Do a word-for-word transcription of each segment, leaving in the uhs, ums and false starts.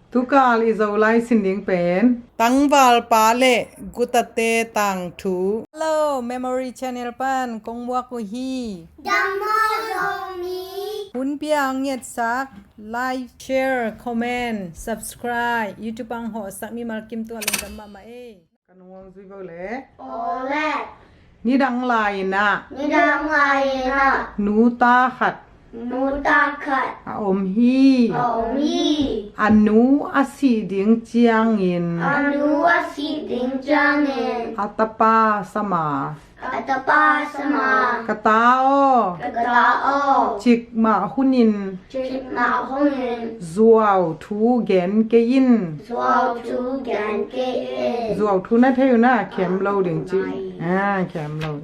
Tukal i Zolai sin ding pen Tangvalpa le Gutate Tangthu. Hello, Memory Channel pan kong muak uh hi. Dam maw Zomi? Hun pia ang ngetsak, like, share, comment, subscribe, YouTube ang hawhsak mimal kim tua lungdam mahmah ei. Ka nung hong zui vo le. Aw le. Nidang lai-in ah. Nidang lai-in ah. Nu ta khat. Nu ta khat. A om hi. A om hi. A nu a sih ding ciangin. A nu a sih ding ciangin. A tapa sam a. A tapa sam a. Ka ta aw. Ka ta aw. Cikmah hunin. Cikmah hunin. Zuau thu gen kei in. Zuau thu gen kei in. Zuau thu na thei uh na, khem lo ding ci. Ah, khem lo.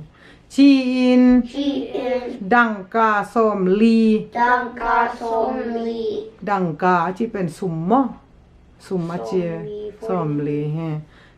Ci-in. Ci-in. Dangka sawmli. Dangka sawmli. Dangka a cih pen sum maw? Sum a ci. Sawmli, forty. Sawmli hi.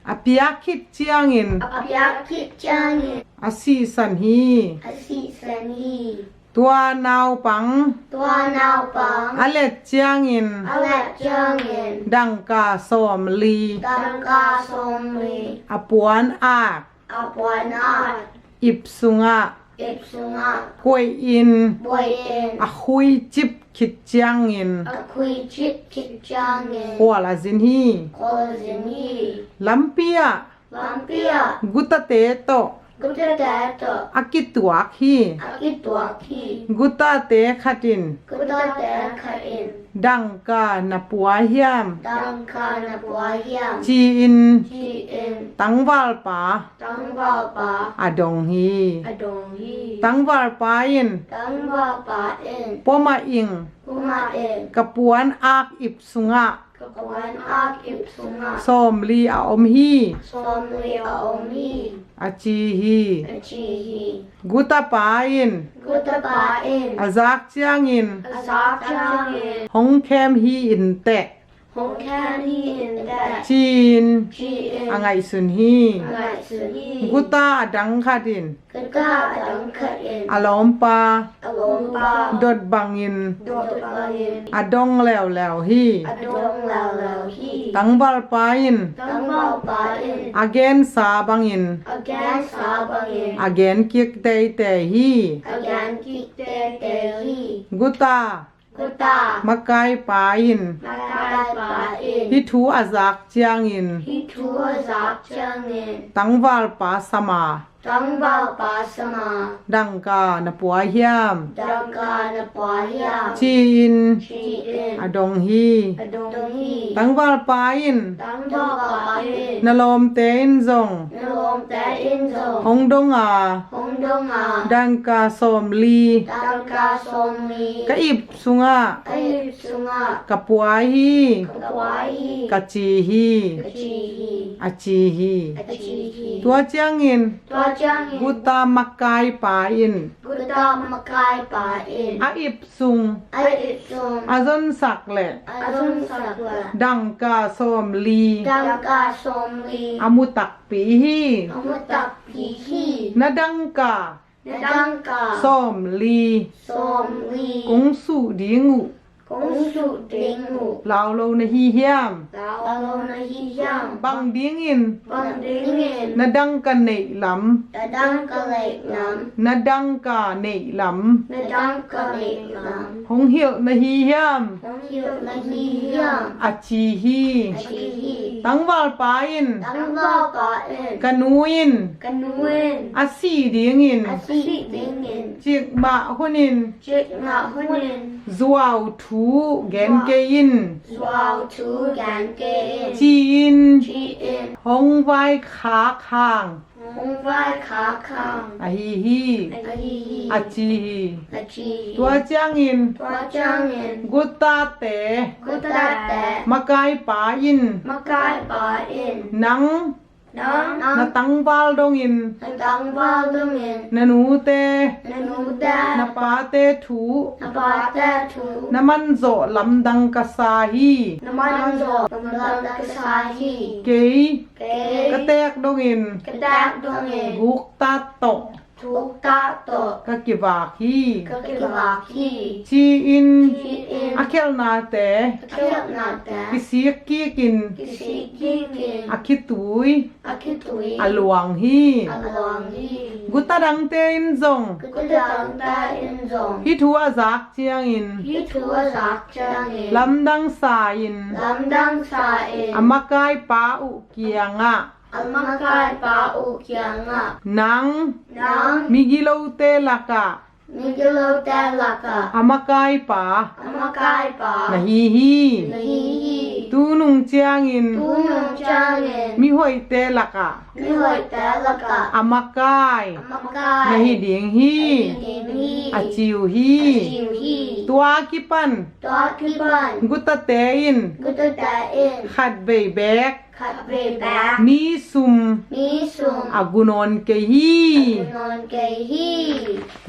A piak khit ciangin. A piak khit ciangin. A sihsan hi. A sihsan hi. Tua naupang. Tua naupang. A let ciangin. A let ciangin. Dangka sawmli. Dangka sawmli. A puan ak. A puan ak. Ip sungah. Ip sungah. Koih in. Koih in. A khuicip khit ciangin. A khuicip khit ciangin. Khual a zin hi. Khual a zin hi. Lampi ah. Lampi ah. Gutate tawh. Gutate tawh. A kituak hi. A kituak hi. Gutate khat in. Gutate khat in. Dangka na pua hiam? Dangka na pua hiam? Ci-in. Ci-in. Tangvalpa. Tangvalpa. A dong hi. A dong hi. Tangvalpa in. Tangvalpa in. Pua mah ing. Pua mah ing. Ka puan ak ip sungah. Ka puan ak ip sungah. Sawmli a om hi. Sawmli a om hi. A ci hi. A ci hi. Gutapa in. Gutapa in. A zak ciangin. A zak ciangin. Hong khem hi inteh. Hong khem hi inteh. Ci-in. Ci-in. A ngaihsun hi. A ngaihsun hi. Guta a dang khat in. Guta a dang khat in. A lawmpa. A lawmpa. Dot bangin. Dot bangin. A dong leuleu hi. A dong leuleu hi. Tangvalpa in. Tangvalpa in. A gensa bangin. A gensa bangin. A gen kik teitei hi. A gen kik teitei hi. Guta. Guta. Makaipa in. Makaipa in. Hih thu a zak ciangin. Hih thu a zak ciangin. Tangvalpa sam a. Tangvalpa sam a. Dangka na pua hiam? Dangka na pua hiam? Ci-in. Ci-in. A dong hi. A dong hi. Tangvalpa in. Tangvalpa in. Na lawmte in zong. Na lawmte in zong. Hong dong a. Hong dong a. Dangka sawmli. Dangka sawmli. Ka ip sungah. Ka ip sungah. Ka pua hi. Ka pua hi. Ka ci hi. Ka ci hi. A ci hi. A ci hi. Tua ciangin. Tua ciangin. Guta makaipa in. Guta makaipa in. A ip sung. A ip sung. A zonsak leh. A zonsak leh. Dangka sawmli. Dangka sawmli. A mu takpi hi. A mu takpi hi. Na dangka. Na dangka. Sawmli. Sawmli. Kong suh ding uh. Kong suh ding uh. Lau lo na hi hiam? Lau lo na hi hiam? Bang dingin. Bang dingin. Na dangka neih lam. Na dangka neih lam. Na dangka neih lam. Na dangka neih lam. Hong hilh na hi hiam? Hong hilh na hi hiam? A ci hi. A ci hi. Tangvalpa in. Tangvalpa in. Ka nu in. Ka nu in. A sih dingin. A sih dingin. Cikmah hunin. Cikmah hunin. Zuau thu gen kei in. Zuau thu gen kei in. Ci-in. Ci-in. Hong vaikhak hang. Hong vaikhak hang. Ahi hi. Ahi hi. A ci hi. A ci hi. Tua ciangin. Tua ciangin. Gutate. Gutate. Makaipa in. Makaipa in. Nang. Nang. Na tangval dongin. Na tangval dongin. Na nute. Na nute. Na pate thu. Na pate thu. Na manzawh lamdang ka sa hi. Na manzawh lamdang ka sa hi. Kei. Kei. Ka teek dongin. Ka teek dongin. Guktat tawh. Thuk tak tawh. Ka kivak hi. Ka kivak hi. Ci-in. Ci-in. A khialhnate. A khialhnate. Kisik kikin. Kisik kikin. A khitui. A khitui. A luang hi. A luang hi. Guta dangte in zong. Guta dangte in zong. Hih thu a zak ciangin. Hih thu a zak ciangin. Lamdang sa-in. Lamdang sa-in. A makaipa uh kiangah. A makaipa uh kiangah. Nang. Nang. Migilote lakah. Migilote lakah. A makaipa. A makaipa. Na hi hi. Na hi hi. Tunung ciangin. Tunung ciangin. Mihoihte lakah. Mihoihte lakah. A makai. A makai. Na hi ding hi. Na hi ding hi. A ci uh hi. A ci uh hi. Tua kipan. Tua kipan. Gutate in. Gutate in. Khatvei beek. Khatvei beek. Mi sum. Mi sum. A gu nawn kei hi. A gu nawn kei hi.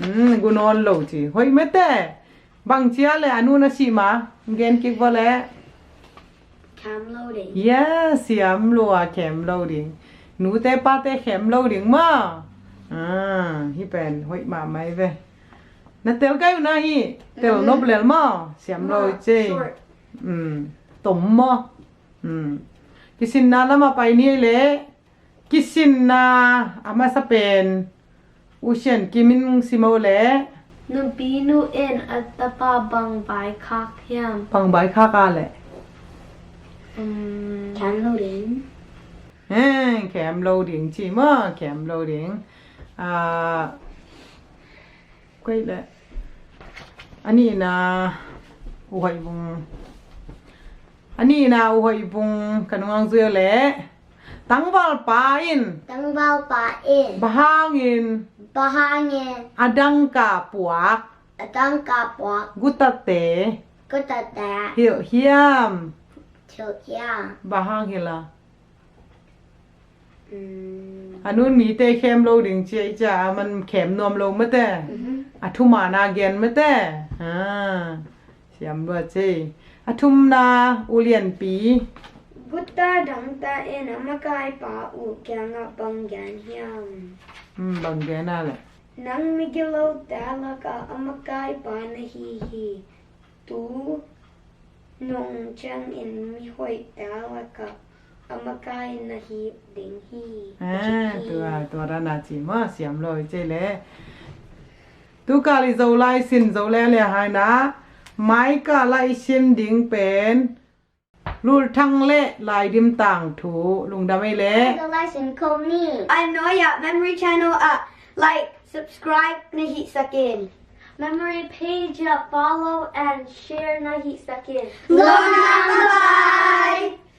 Hmm, gu nawn lo ci. Hoih mete. Bang cia le a nu na sih ma. Gen kik vawh le. Khem lo ding. Yes, siam lua khem lo ding. Nute pate khem lo ding maw. Ah, hih pen hoih mahmah hi ve. Na tel kai uh na hi. Tel nop lel maw. Siam lo i cei. Tom maw. Kisinna lamah pai ni le. Kisinna a masa pen U Sian Kim in sim o le. Numpi nu in a tapa bang vaikhak hiam? Bang vaikhak a le. Khem lo ding. Khem lo ding ci maw, khem lo ding. Koi le. A nihna U Hoih Vung. A nihna U Hoih Vung ka nungang zui o le. Tangvalpa in. Tangvalpa in. Bang hangin. Bang hangin. A dangka puak. A dangka puak. Gutate. Gutate. Hilh hiam. Hilh hiam. Bang hang hilh a. A nun mite khem lo ding ci a i cia a man khem nuam lo mate. A thumna gen mate. Siam lua cei. A thumna U Lianpi. Guta dangte in a makaipa uh kiangah bang gen hiam? Bang gen a le. Nang migilote lakah a makaipa na hi hi. Tunung ciangin mihoihte lakah a makai na hi ding hi. Tua, tua dana ci maw, siam lo i cei le. Tukal i Zolai sin Zolai le haina. Maika lai sin ding pen. Lulthang le Laidim tangthu lungdam ei le. Zolai sin kong ni. Ai noya Memory Channel ah like, subscribe na hih sakin. Memory page ah follow and share na hih sakin. Lungdam bye.